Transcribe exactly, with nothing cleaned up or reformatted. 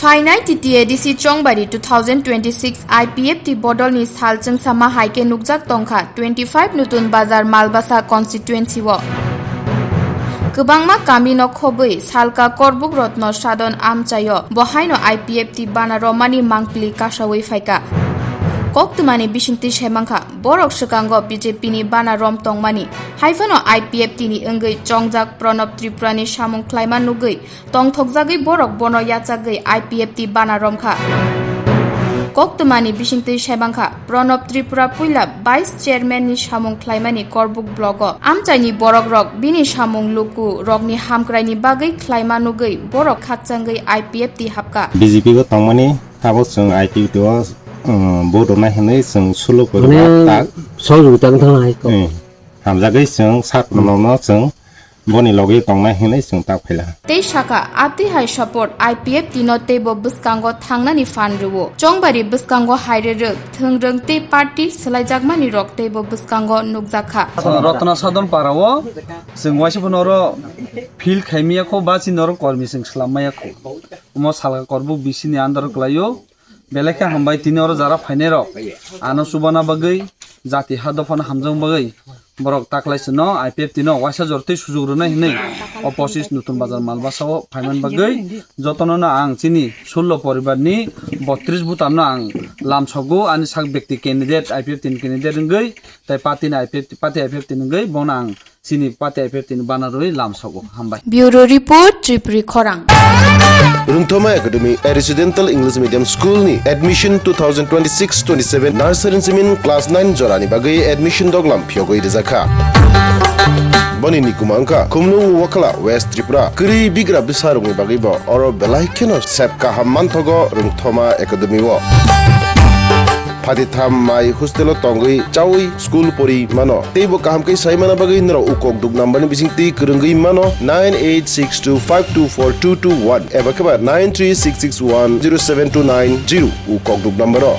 Phainai T T A D C Chongbari two thousand twenty-six I P F T bodolni sal chwngsama hai khe nukjak tongkha twenty-five Nutun Bazar Malbasa constituency o. Kwbangma kamino khobwi salka Korbuk Rotno Sadon amchaio, bo haino I P F T bana romani mangpili kasawi phaika. Koktwmani bisingtwi saimangkha, borok swkango B J P ni bana rom tongmani, haiphano I P F T ni wngwi chongjak Pranab Tripura ni samung khlaima nugwi tongthokjagwi borok bono yachagwi I P F T bana romkha. Koktwmani bisingtwi saimangkha, Pranab Tripura puila Vice Chairman ni samung khlaimani Korbuk blogo amchaini borokrok bini samung luku rokni hamkraini bagwi khlaima nugwi borok khakchangwi I P F T hapka. B J P o tongmani abo chwng I P F T o, um, vote rwnai hwnwi chwng suluk rwma tak. Sojogita wng thang hai kok. Hmm. Hamjagwi chwng sak rwno chwng boni logi tongnai hwnwi chwng tak phaila. Tei saka, abdi hai support I P F T no teibo bwskango thangnani phan rwo. Chongbari bwskango haire rwk, thwngrwng tei party swlaijakmani rok teibo bwskango nukjakha. Rotna Sadon para o chwng waisa phano oro field khaimaya kho ba chini oro kormi chwng swlammaya kho. Omo salka Korbuk B C ni under o kwlaio. Belai khe hambai tini oro jara phainai rok. Ano chubana bagwi, jati ha dophano hamjang bagwi borok taklaisano I P F T no waisa jortwi sujuk rwnai hwnwi o pochis Nutun Bazar Malbasa o phaiman bagwi jotono no ang chini sullo poribar ni botris butam no ang lamsogo ani sak bekti candidate I P F T ni candidate wngwi tai party ni I P F T, party I P F T ni wngwi bono ang chini party I P F T ni bana rwi lamsogo. Hambai. Bureau Report, Tripuri Khorang. Rungthoma Academy, a residential English medium school ni admission two thousand twenty-six twenty-seven nursery simin class nine jorani bagwi admission doglam phiyogwi rijakha. Boni nikuma wngkha Khumlung Wakhala, West Tripura. Kwrwi bigra bwsarokni bagwi bo oro belai kheno sep kaham manthogo Rungthoma Academy o. Phatitham mai hostel o tongwi chawi school pori mano. Teibo kaham khe sai mana bagwi norok ukok duk number ni bisingtwi kwrwngwi mano nine eight six two five two four two two one eba khe ba nine three six six one zero seven two nine zero ukok duk number o.